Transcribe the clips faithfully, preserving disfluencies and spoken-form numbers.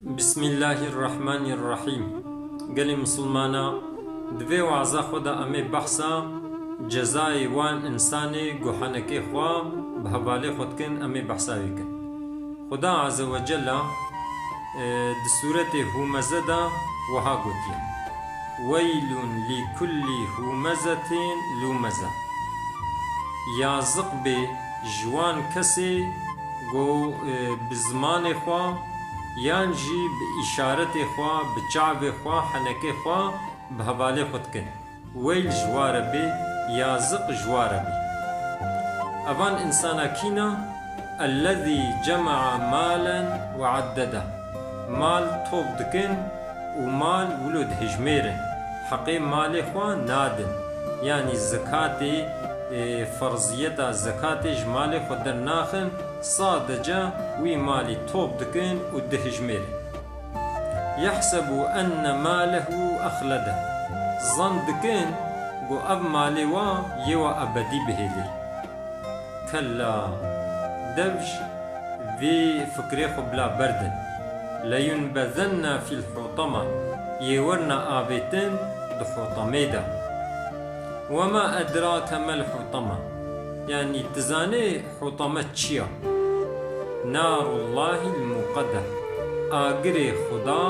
Bismillahirrahmanirrahîm. Gelê misilmana, di vê waza xwe de em ê behsa cezayê wan însanê ku henekê xwe bi hevalê xwe dikin, em ê behsa wê kin. Xuda Azze ve Cella, e, di sûretê Hûmeze de wiha gotiye, "Weylun li kullî hûmezetin lûmeze." Yaziq bê ji wan kesê ku, e, bi zimanê xwe yan jî bi îşaretê xwe, bi çavê xwe, henekê xwe bi hevalê xwe dikin. Weyl ji wa re bê, yaziq ji wa re bê. Evan însana kî ne? Ellezî cema'a malen ve addede. Mal top dikin û mal wilo dihijmêrin. Heqê malê xwe nadin. Yanî zekatê, e, ferziyeta zekatê ji malê xwe dernaxin, sadece wî malî top dikin û dihijmêrin. Yehsebu enne malehu exlede. Zan dikin ku ev malê wa yê wa ebedî bihêlê. Kella, dev ji vê fikrê xwe bila berdin. Leyunbezenne fîl hutama. Yê werna avêtin di hutamê de. Wema edrake mel hutama. Yanî, tu zanê hutame çi ya? Narullahil muqede. Agirê Xuda,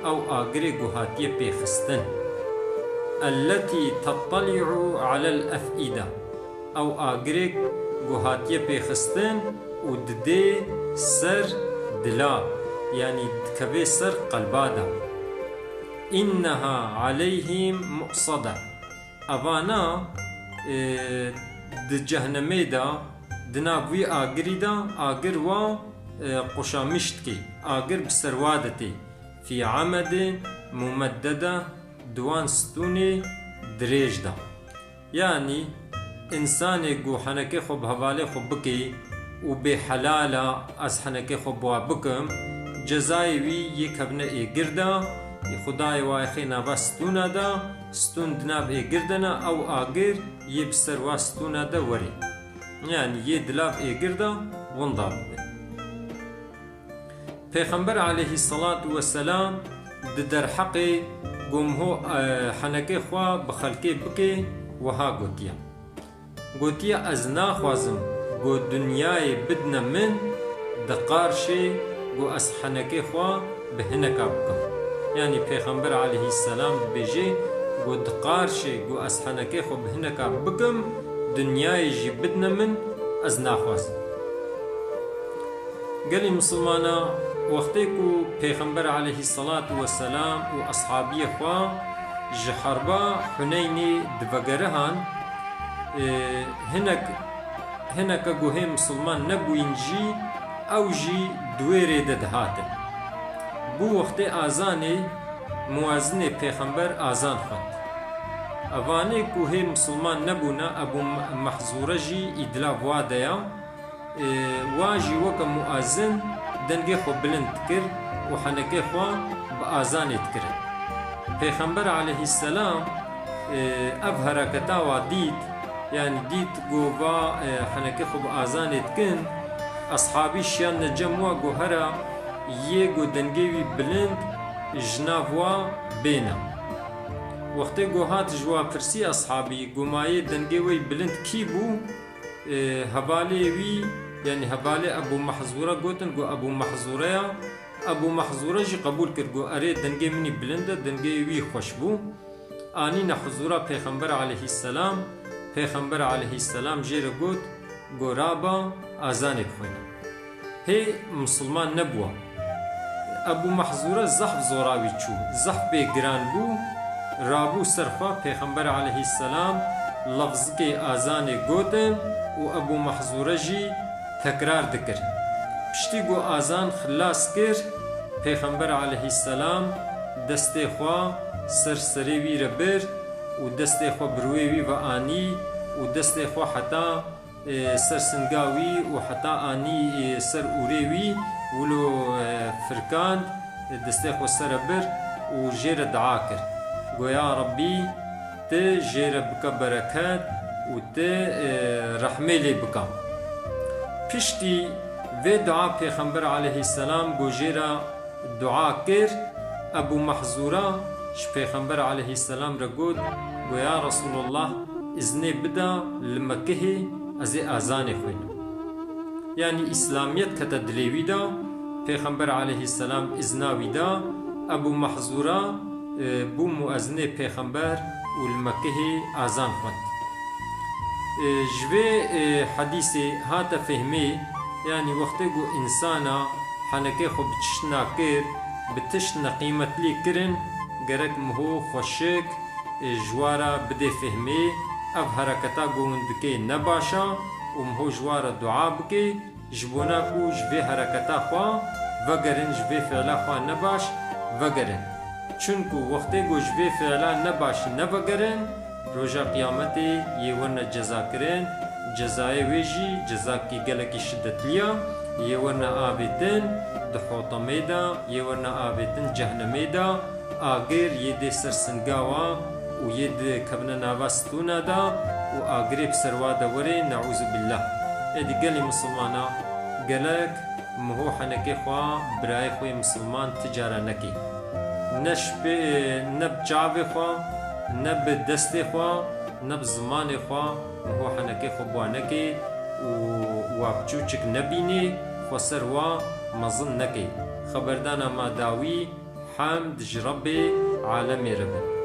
ew agirê ku hatiye pêxistin. Elletî tetteli'u alel ef'ide. Ew agirê ku hatiye pêxistin û didê ser dila, yanî dikeve ser qelba de. Înneha aleyhîm mu'sade. Evana, e, di cehnemê de, di nav wî agirî de, agir wa, e, qoşamîş dikê, agir bi ser wa de tê. Fî emedin mumeddede, di wan stûnê dirêj de. Yanî, însanê ku henekê xwe bi hevalê xwe bikê û bê helal e ez henekê xwe bi wa bikim, cezayê wî yê kevne êgir de, yê Xwedayê wa yê xê nava stûna de, stûn di nav êgir de ne, ew agir yê bi ser wa stûna de werê. Yanî, yê di lav êgir de winda bibe. Pêxember aleyhisselatu vesselam di derheqê ku miho, e, henekê xwe bi xelkê bikê, wiha gotiye. Gotiye, ez naxwazim ku dinyayê bidne min di qarşê ku ez henekê xwe bi hineka bikim. Yanî Pêxember aleyhisselam dibêje ku di qarşê ku ez henekê xwe bi hineka bikim, dinyayê jî bidne min, ez naxwazim. Gelî misilmana, wextê ku Pêxember aleyhisselatu vesselam û eshabiyê xwe ji herba Huneynê divegerihan, e, hinek, hineke guhê misilman nebûyîn jî, ew jî di wê rê de dihatin. Bû wextê azanê, muezinê Pêxember azan xwend. Evanê ku hê misilman nebûne, Ebû Mehzûre jî îdila wa de ya. Ê, wa jî weke muezin dengê xwe bilind dikir û henekê xwe bi azanê dikirin. Pêxember aleyhisselam, ê, ev hereketa wa dît, yanî dît ku va, ê, henekê xwe bi azanê dikin, eshabî şiyandine cem wa ku here yê ku dengê wî bilind ji nav wa bêne. Wextê ku hat ji wa pirsî eshabî ku ma yê dengê wê bilind kî bû, e, hevalê wî, yanî hevalê Ebû Mehzûre gotin ku Ebû Mehzûre ya. Ebû Mehzûre jî qebûl kir ku erê dengê min î bilind e, dengê wî xweş bû. Anîne huzûra Pêxember aleyhisselam, Pêxember aleyhisselam jê re got, Goraba, azanê bixwîne. Hê misilman nebûwa. Ebû Mehzûre zehf zora wî çû, zehf pê giran bû, rabû ser xwe Pêxember aleyhisselam lefzikê azanê gotin û Ebû Mehzûre jî tekrar dikir. Piştî ku azan xilas kir, Pêxember aleyhisselam destê xwe ser serê wî re bir û destê xwe bi rûyê wî ve anî û destê xwe heta e, ser singa wî û heta anî, e, ser ûrê wî, wilo, e, firkand, e, destê xwe ser re bir û jê re dua kir. Go, ya Rebbî, ti jê re bike bereket û ti, e, rehmê lê bike. Piştî vê dua Pêxember aleyhisselam go jê re dua kir. Ebû Mehzûra ji Pêxember aleyhisselam re got, got, "Ya Resulullah, iznê bida li Mekihê ez ê ezanê xwînim." Yanî îslamiyet kete dilê wî de, Pêxember aleyhisselam izna wî da, Ebû Mehzûra, e, bû muezinê Pêxember û li Mekihê ezan xwend. E, ji vê, e, hedîsê hate fehmê, yanî wextê ku însana henekê xwe bi tiştna kir, bi tişt neqîmetlî kirin, gerek miho xweşik, e, ji wa re bidê fehmê, ev hereketa ku hûn dikê ne baş a û miho ji wa re dua bikê, ji bona ku ji vê hereketa xwe vegerin, ji vê fiila xwe nebaş vegerin. Çunku wextê ku ji vê fiila nebaş nevegerin, roja qiyametê yê werine cezakirin, cezayê wê jî cezakî gelekî şidetliya, yê werine avêtin di hotemê de, yê werine avêtin cehnemê de, agir yê dê ser singa wa û yê dikevine nava stûna de û agirê bi ser wa de were, neûzubillah. Êdî gelê misilmana, gelek miho henekê xwe birayê xwe yê misilman ti cara nekê. Ne ji pê, ne bi çavê xwe, ne bi destê xwe, ne bi zimanê xwe miho henekê xwe bi wa nekê û wa bi çûçik nebînê, xwe ser wa mezin nekê. Xeberdana ma dawî, hemd ji Rebbê alemê re be.